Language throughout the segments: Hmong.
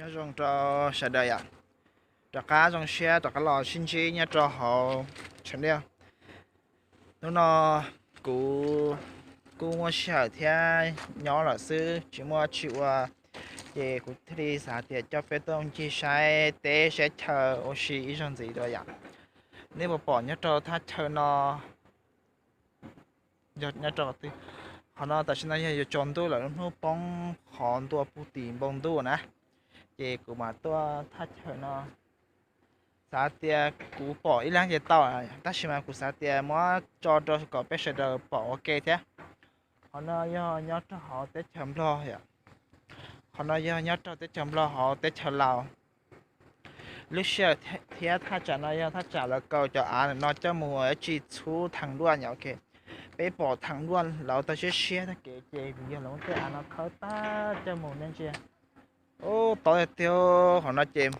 Nyob zoo rau sawv daws yom, rov qab zoo siab rov qab los sib ntsib nyob rau hauv channel. Hnub no kuv kuj muaj sij hawm thiab nyob lawm xwb tsis muaj tsis ua, ces kuv thiaj li xav tias coj peb tuaj ncig saib teb saib chaw ua si ib zaug ntxiv dua yom. Nej puas pom nyob rau thaj chaw no, nyob rau qhov twg? Qhov no tam sim no yog yuav tsaus ntuj lawm, lub hnub poob qhov ntua puag tim npoo ntuj na, ces kuv mam tuaj thaj chaw no. Xav tias kuv pom ib leeg ces tau, tab sis mas kuv xav tias muab tso rau kom peb sawv daws pom ua ke thiab. Qhov no yog nyob rau hauv teb chaws Nplog yom. Qhov no yog nyob rau teb chaws Nplog hauv teb chaws Laus. Lub sij hawm thiab thaj tsam no yog thaj tsam lawv kaus cov av no coj mus ua tsis txhub theem luaj yom. Peb pom theem luaj lawv tau siab siab tag kev ces vim yog lawv muab tej av no khawb tag coj mus nej ntsia. Ub, tob tiag tiag, qhov no ces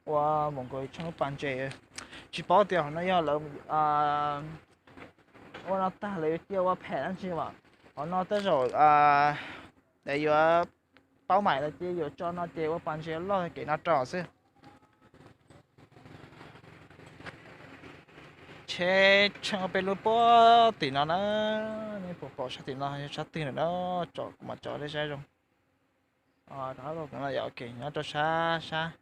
ua mus nkaus tsheej lub pas ntses. Tsis paub tias qhov no yog lawv ua no tag lawv yuav cia ua phem dab tsi mas. Qhov no tej zaum yuav paub mais lawv cia yuav tso no ces ua pas ntses loj kev no rau xwb. Tsheb tsheej peb lub puag tim no na, nej puas pom sab tim no yog sab twg na, tsom kuv mam tso nej saib zoo. Nyob rau sab,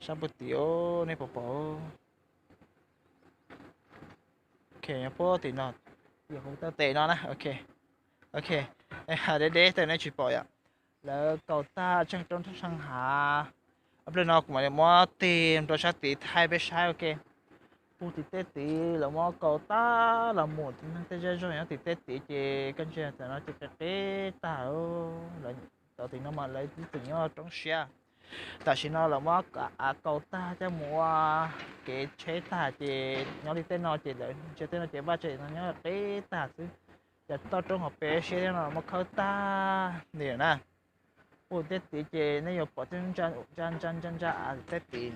sab puag tim, nej puas pom? Ok, nyob puag tim no, yog hauv taw tes no na. Ok, deb deb tej nej tsis pom yom. Lawv kaus tag tsheej roob tsheej hav. Ob plig no kuv mam li muab tig rau sab tid thaij peb saib ua ke. Puag tim tej tid lawv muab kaus tag los mus, neeg tej zej zog nyob tim tej tid ces koj ntsia tam no ces qis qis tag. Lawv, tim no mas lawv ib txwm nyob roob siab. Tam sim no lawv muab av kaus tag coj mus ua kev tsheb tag ces nyob li tej no ces lawv ntsia tej no ces vaj tse no nyob qis tag xwb. Cov toj roob hauv pes siab thiab no muab khawb tag li na. Puag tej tid ces nej yuav pom tej ntsa ntsa ntsa ntsa av tej tid.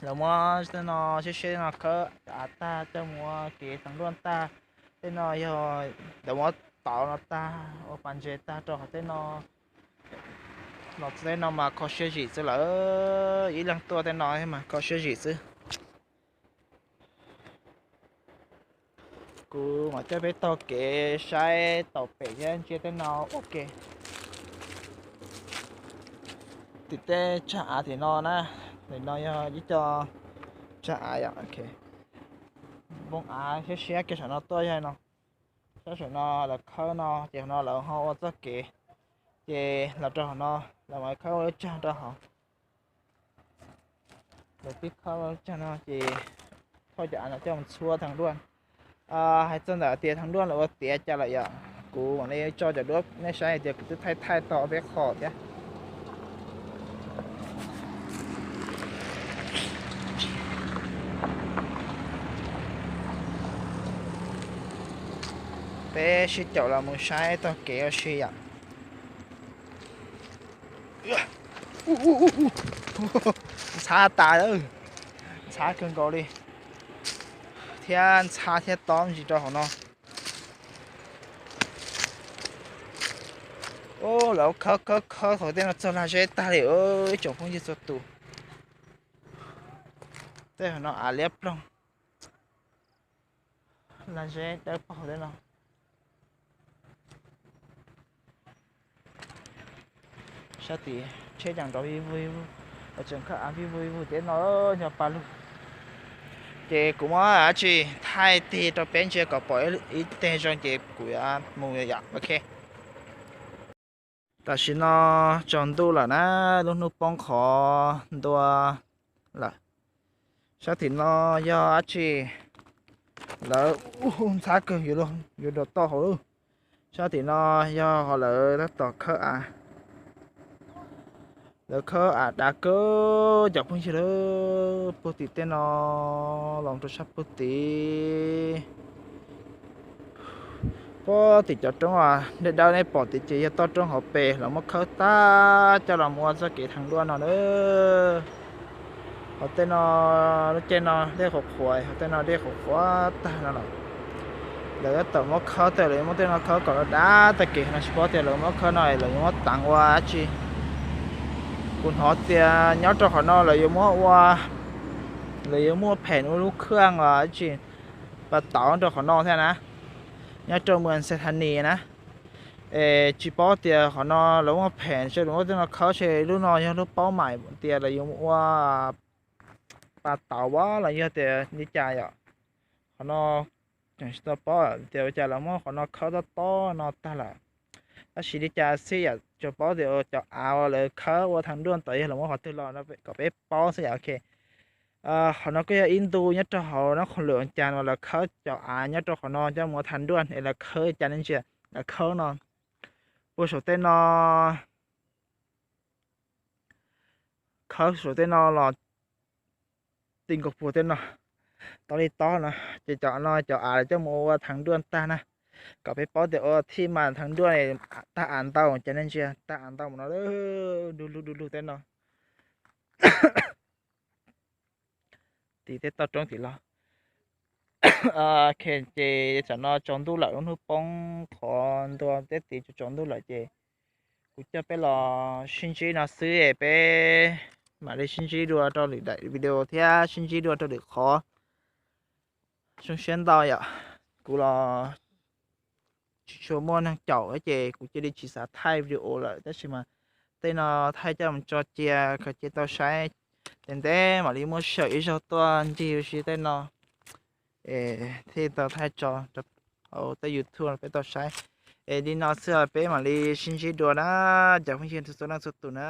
Lawv muab tej no siab siab no khawb av tag coj mus ua kev theem luaj tag. Tej no yog lawv muab tauv no tag ua pas ntses tag rau qhov tej no. Los tej no mas kho siab zim xwb lawm, ib leeg tuaj tej no mas kho siab zim xwb. Kuv mam coj peb taug kev saib tau pem thiab ntsia tej no ua ke. Tim tej tsag av tim no na, tim no yog ib co tsag av yom. Npoo av siab siab kiag saum no tuaj yog no. Sab saum no lawv khawb no ces no lawv ho ua txoj kev, ces los rau hauv no lawv mam khawb ua lub tsag rau hauv. Lawv twb khawb lub tsag no ces thauj cov av no coj mus txhua theem luaj. Hais txog ntawm tias theem luaj lawv ua tiav cas lawm yom, kuv mam li tso cov duab nej saib tias kuv twb thaij thaij tau peb qho thiab. Peb sib caum los mus saib taug kev ua si yom. Ntxhab tas lawm, ntxhab kawg nkaus li, thiab ntxhab thiab tob ntsis rau hauv no. Lawv khawb khawb khawb thaum tej no txog lag zeb tag li ib tsoom phooj ywg txhua tus. Tej hauv no av liab ploog, lag zeb dawb paug tej no. Sab tid tsheb ncaim nrov vij vug vij vug, lawv tseem khawb av vij vug vij vug tej no, nyob pab lug. Ces kuv muab dab tsi thaij tig rau peb ntsia kom pom ib teg zoo ces kuv yuav mus yom. Ok. Tam sim no tsaus ntuj lawm na, lub hnub poob qhov ntua lawm. Sab tim no yog dab tsi, lawv ntxhab kawg yuav rau toj hauv lawm. Sab tim no yog lawv tab tom khawb av, lawv khawb av dav kawg cov phooj ywg lawm. Puag tim tej no los rau sab puag tid, puag tim cov roob dawb dawb nej pom tid ces yog toj roob hauv pes lawv muab khawb tag coj los mus ua txoj kev theem luaj no na. Hauv tej no, lub caij no dej qhuav qhuav, hauv tej no dej qhuav qhuav tag no los lawv tab tom muab khawb, tej lawv muab tej no khawb kom dav tag kev no tsis paub tias lawv muab khawb no lawv yuav muab teev ua dab tsi. Kuv hnov tias nyob rau qhov no lawv yuav muab ua, lawv yuav muaj phem ua lub khaj los tsis, pas tauv rau qhov no thiab na, nyob rau Moos Xais Thas Nis na. Es tsis paub tias qhov no lawv muaj phem seb lawv muab tej no khawb seb lub no yog lub paub mais tias lawv yuav ua pas tauv los yog tias li cas yom. Qhov no tseem tsis tau paub tias ua cas lawv muab qhov no khawb tob tob no tag lawm. Tab sis li cas xij yam tsuas paub tias cov av uas lawv khawb ua thav nruaj tod yog lawv muab qhov twg los no kom peb paub xwb yom. Ok, qhov no kuj yog ib ntu nyob rau hauv Nab Khoos Lwm Oos Cas uas lawv khawb cov av nyob rau qhov no coj mus ua thav nruaj es lawv khawb li cas nej ntsia, lawv khawb no puag saum tej no, khawb saum tej no los ti nkaus puag tej no, tob li tob no, ces cov no cov av lawv coj mus ua thav nruaj tag na. Kom peb paub tias ua thij mas thav nruaj tag av ntau, ces nej ntsia tag av ntau mus no, du lug du lug tej no. Tim tej toj roob tim los. Ok, ces tam no tsaus ntuj lawm, lub hnub poob qhov ntua teb tid tsaus ntuj lawm ces kuv coj peb los sib ntsib no xwb, peb mam li sib ntsib dua rau lwm daim video thiab sib ntsib dua rau lwm qhov. Zoo siab ntau yom, kuv los tsis tshua muaj neeg caum ces kuv cia li tsis xav thaij video lawm, tab sis mas tej no thaij coj mus tso cia kom cia tau saib, ces ntev mam li muab sawm ib zaug tuaj ncig ua si tej no, es thiaj tau thaij tso hauv tej YouTube peb tau saib. Es li no xwb, peb mam li sib ntsib dua na, cov phooj ywg txhua leej txhua tus na.